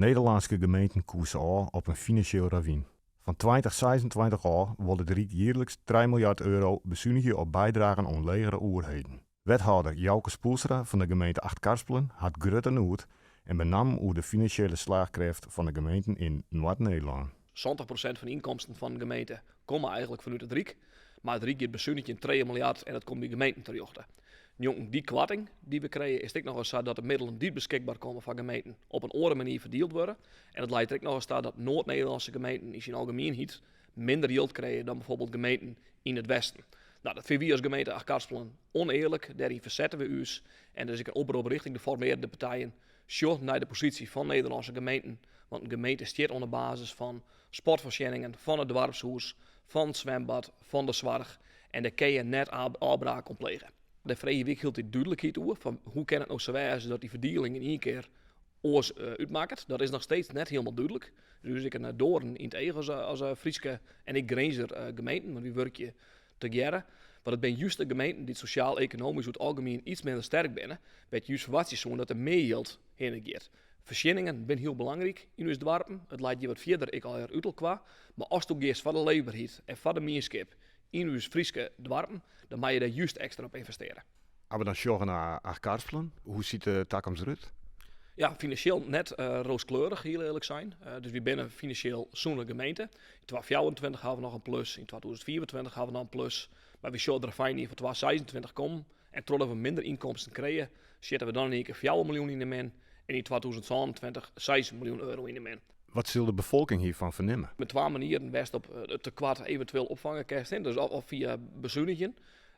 Nederlânske gemeenten koerse ôf op in finansjeel ravyn. Fan 2026 ôf wol it Ryk jierliks trije miljard euro besunigje op bydragen oan legere oerheden. Wethâlder Jouke Spoelstra fan de gemeente Achtkarspelen hat grutte noed en benammen oer de finansjele slachkrêft fan de gemeenten yn Noard-Nederlân. 70% fan de ynkomsten fan de gemeente komme eigenlik fanút it Ryk. Mar it Ryk giet besunigjen 3 miljard en dat komt by gemeenten terjochte. Njonken dy koarting dy't we krije is it ek nochris sa dat de middelen dy't beskikber komme foar gemeenten op in oare manier ferdield wurde. En it leit der ek nochris ta dat Noard-Nederlânske gemeenten yn syn algemienheid minder jild krije dan bijvoorbeeld gemeenten yn it Westen. Nou, dat fine wy as gemeente Achtkarspelen onearlik. Dêryn fersette we ús. En der is ek in oprop rjochting de formearde partijen. Sjoch nei de posysje fan Nederlânske gemeenten, want in gemeente stiet oan de basis fan sportfoarsjenningen, fan it doarpshûs, fan it swembad, fan de soarch en dêr kinne je net ôfbraak oan plege. Dêr freegje wy ek hieltyd dúdlikheid oer, fan hoe kin it no sa wêze dat dy ferdieling yn ien kear oars útmakket. Dat is noch steeds net hielendal dúdlik. Dus ús ek in doarn yn it each as Fryske en ek Grinzer gemeenten, want wy wurkje tegearre. Want it binne just de gemeenten dy't sosjaal-ekonomysk oer it algemien iets minder sterk binne, wêr't je just ferwachtsje soene dat der mear jild hinne giet. Foarsjenningen binne hiel belangryk yn ús doarpen. It leit hjir wat fierder ek allegear út elkoar. Mar asto giest foar de leefberheid en foar de mienskip yn ús Fryske doarpen, dan moat je dêr just ekstra op ynvestearje. As we dan sjogge nei Achtkarspelen, hoe sieht de takomst derút? Ja, finansjeel net rooskleurich, hiel earlik sein. Dus wy binne finansjeel sûne gemeente. Yn 2024 hawwe we noch in plus, yn 2025 hawwe we noch in plus. Mar wy sjogge der fijn yn foar 2026 kommen. En trochdat we minder ynkomsten krije, sjitte we dan yn ien kear 4 miljoen yn de min en yn 2027 6 miljoen euro yn de min. Wat sil de befolking hierfan fernimme? Met twa manieren wêr'tst op it tekoart eventueel opfange kinst. Dus of fia besunigjen.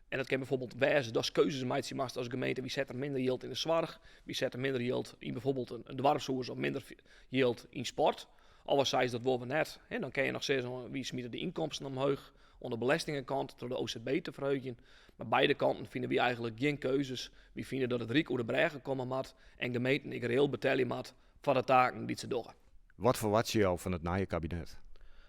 En dat kin bijvoorbeeld wêze datst keuzes meitsje moatst as gemeente. Wy sette minder jild yn de soarch, wy sette minder jild yn bijvoorbeeld in doarpshûs of minder jild yn sport. Of as seist dat wolle we net, hè, dan kin je noch sizze wy smite de ynkomsten omheech oan de belestingenkant troch de OZB te ferheegjen. Mar beide kanten fine wy eigenlik gjin keuzes. Wy fine dat it Ryk oer de brêge komme moat en gemeenten ek reëel betelje moat foar de taken dy't se dogge. Wat ferwachtsje jo fan it nije kabinet?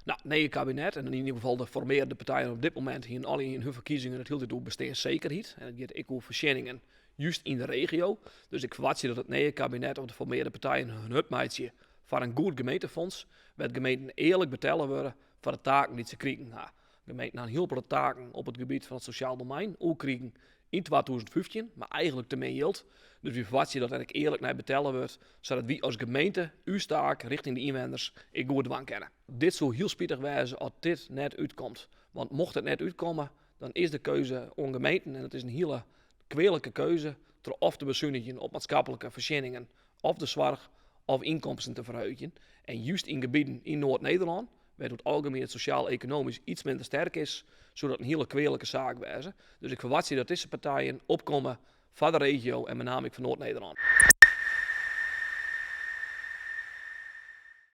Nou, it nije kabinet en yn ieder gefal de formearde partijen op dit momint hienen alle yn hun ferkiezingen it hieltyd oer besteanssekerheid. En it giet ek oer foarsjenningen just yn de regio. Dus ik ferwachtsje dat it nije kabinet of de formearde partijen hun hurd meitsje foar in goed gemeentefonds, wêr't gemeenten earlik betelle wurde foar de taken dy't se krigen ha. Gemeenten ha in hiel protte taken op it gebiet fan it sosjaal domein oerkrigen yn 2015, mar eigenlik te min jild. Dus wy ferwachtsje dat der ek earlik nei betelle wurdt, sadat wy as gemeente ús taak rjochting de ynwenners ek goed dwaan kinne. Dit soe hiel spitich wêze as dit net útkomt. Want mocht it net útkomme, dan is de keuze oan gemeenten, en dat is in hiele kwealike keuze, troch of te besunigjen op maatskiplike foarsjenningen of de soarch of ynkomsten te ferheegjen. En just yn gebieten yn Noard-Nederlân, wêr't oer it algemien it sosjaal-ekonomysk iets minder sterk is, soe dat in hiele kwealike saak wêze. Dus ik ferwachtsje dat dizze partijen opkomme foar de regio en benammen ek foar Noard-Nederlân.